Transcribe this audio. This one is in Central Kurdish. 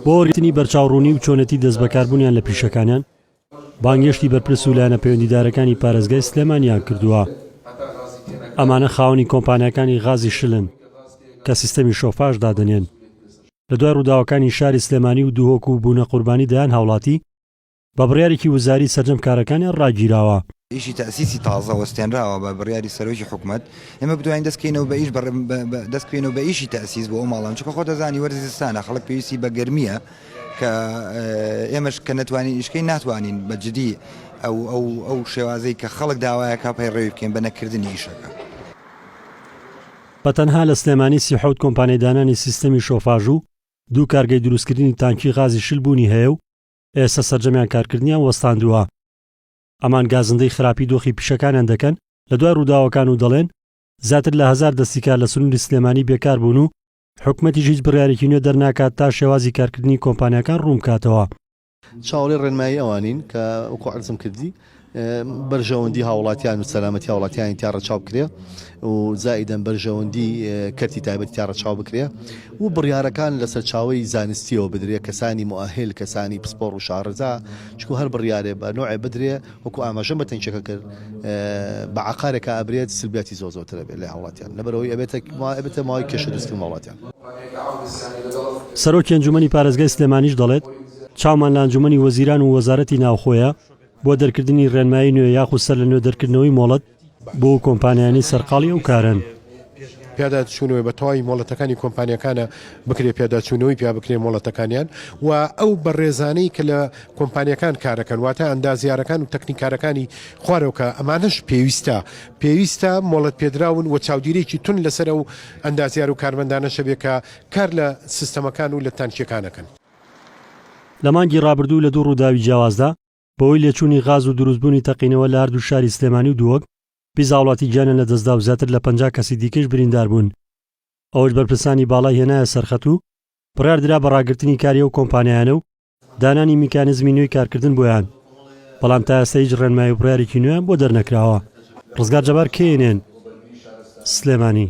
بۆ وەرگرتنی بەرچاوڕوونی و چۆنێتی دەستبەکاربوونیان لە پیشەکانیان، بانگهێشتی بەرپرس و لایەنە پەیوەندیدارەکانی پارێزگای سلێمانیان کردووە. ئەمانە خاوەنی کۆمپانیاکانی غازی شلن کە سیستەمی شۆفاژ دادەنێن. لە دوای ڕووداوەکانی شاری سلێمانی و دهۆک و بوونە قوربانی دەیان هاوڵاتی، بە بڕیارێکی وزاری سەرجەم کارەکانیان ڕاگیراوە. ئیشی تەئسیسی تازە وەستێنراوە بە بڕیاری سەرۆکی حکومەت، ئێمە بتوانین دەست بکەینەوە بە ئیش دەست بکەینەوە بە ئیشی تەئسیس بۆ ئەو ماڵانە، چونکە خۆت دەزانی وەرزی زستانە خەڵک پێویستی بە گەرمییە کە ئێمەش کە نەتوانین ئیش بکەین ناتوانین بە جدی ئەو ئەو ئەو شێوازەی کە خەڵک داوایەکە پەیڕەوی بکەین بە نەکردنی ئیشەکە. بە تەنها لە سلێمانی 37 کۆمپانیای دانانی سیستەمی شۆفاژ و دوو کارگەی دروستکردنی تانکی غازی شل بوونی هەیە و ئێستا سەرجەمیان کارکردنیان وەستاندووە. ئەمان گازندەی خراپی دۆخی پیشەکانیان دەکەن لە دوای ڕووداوەکان و دەڵێن زیاتر لە هەزار دەستی کار لە سنووری سلێمانی بێکار بوون و حکومەتیش هیچ بڕیارێکی نوێ دەرناکات تا شێوازی کارکردنی کۆمپانیاکان ڕوون بکاتەوە. چاوەڕێی ڕێنمایی ئەوانین کە وەکو عەرزم کردی بەرژەوەندی هاوڵاتیان و سەلامەتی هاوڵاتیانی تیا ڕەچاو بکرێ و زائیدەن بەرژەوەندی کەرتی تایبەتی تیا ڕەچاو بکرێ و بڕیارەکان لە سەرچاوەی زانستیەوە بدرێ کەسانی موئەهل کەسانی پسپۆڕ و شارەزا چکو هەر بڕیارێ بە نوعێ بدرێ وەکو ئاماژەم بە تەنکیەکە کرد بە عەقارێکا ئەبرێت سلبیاتی زۆر زۆرتر ئەبێت لای هاوڵاتیان لەبەرئەوەی ئەبێتە ئەبێتە ماوەی کێشە دروستکردن بۆ هاوڵاتیان. سەرۆکی ئەنجومەنی پارێزگای سلێمانیش دەڵێت، چاومان لە ئەنجومەنی وەزیران و وەزارەتی ناوخۆیە بۆ دەرکردنی ڕێنمایی نوێ یاخود سەرلەنوێ دەرکردنەوەی مۆڵەت بۆ ئەو کۆمپانیایانەی سەرقاڵی ئەو کارەن. پیاداچوونەوەی بە تەواوی مۆڵەتەکانی کۆمپانیاکانە بکرێ پێداچوونەوەی پیا بکرێ مۆڵەتەکانیان و ئەو بەڕێزانەی کە لە کۆمپانیەکان کارەکەن واتە ئەندازیارەکان و تەکنیکارەکانی خوارەوە کە ئەمانەش پێویستە پێویستە مۆڵەت پێدراون و چاودیرێکی تون لەسەر ئەو ئەندازیار و کارمەندانەش هەبێ کە کار لە سیستەمەکان و لە تانکیەکان ئەکەن. لە مانگی ڕابردوو لە دوو ڕووداوی جیاوازدا بەهۆی لێچوونی غاز و دروستبوونی تەقینەوە لە هەردوو شاری سلێمانی و دهۆک 20 هاوڵاتی گیانیان لەدەستدا و زیاتر لە 50 کەسی دیکەیش بریندار بوون. ئەوەش بەرپرسانی باڵای هێنایە سەرخەت و بڕیار درا بە ڕاگرتنی کاری ئەو کۆمپانیایانە و دانانی میکانیزمی نوێی کارکردن بۆیان، بەڵام تا ئێستا هیچ ڕێنمایی و بڕیارێکی نوێیان بۆ دەرنەکراوە. ڕزگار جەبار، KNN، سلێمانی.